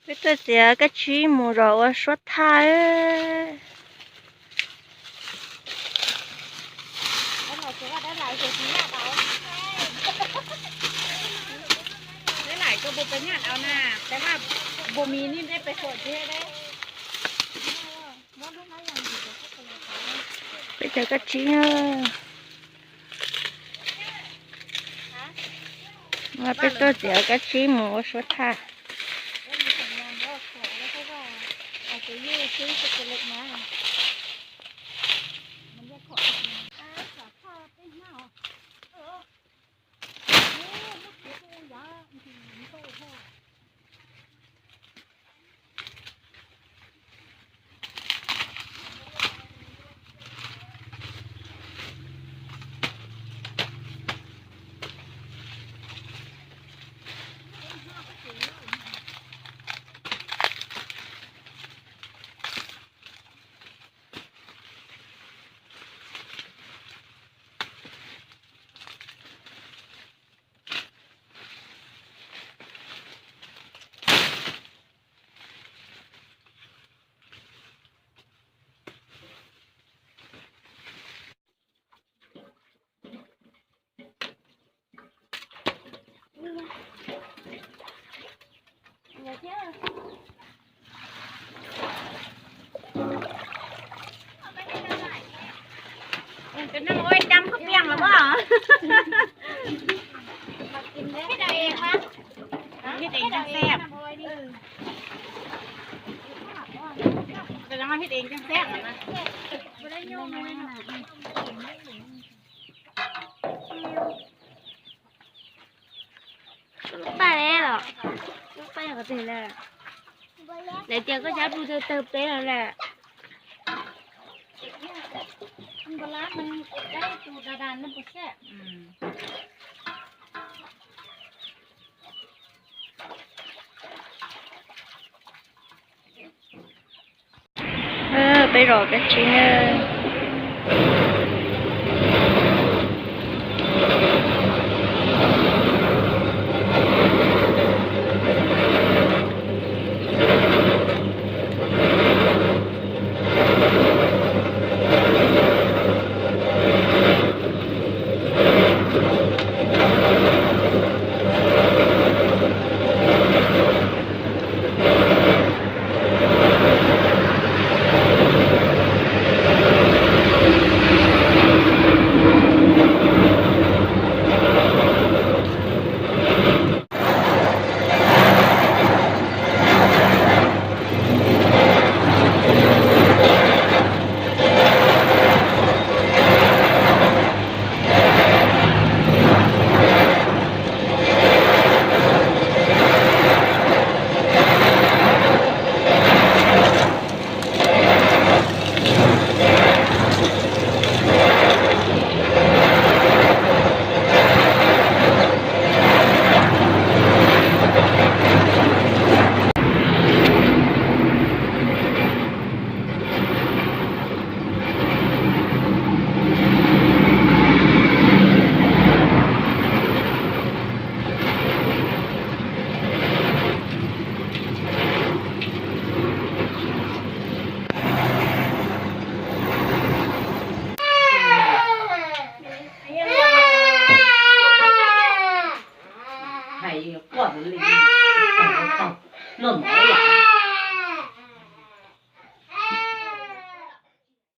Peb tuaj txiav kab tsib mus zov ua suab thaj. Peb cov kab tsib, peb tuaj txiav kab tsib mus ua suab thaj. Cov neeg ua cam koj piam los mas. Ib deev cov xeeb, ib deev cov xeeb. Lub paj los, lub paj qhov twg na? Lawv tias koj xyab plhu tawg tawg peb no na. Peb zov kab tsib na.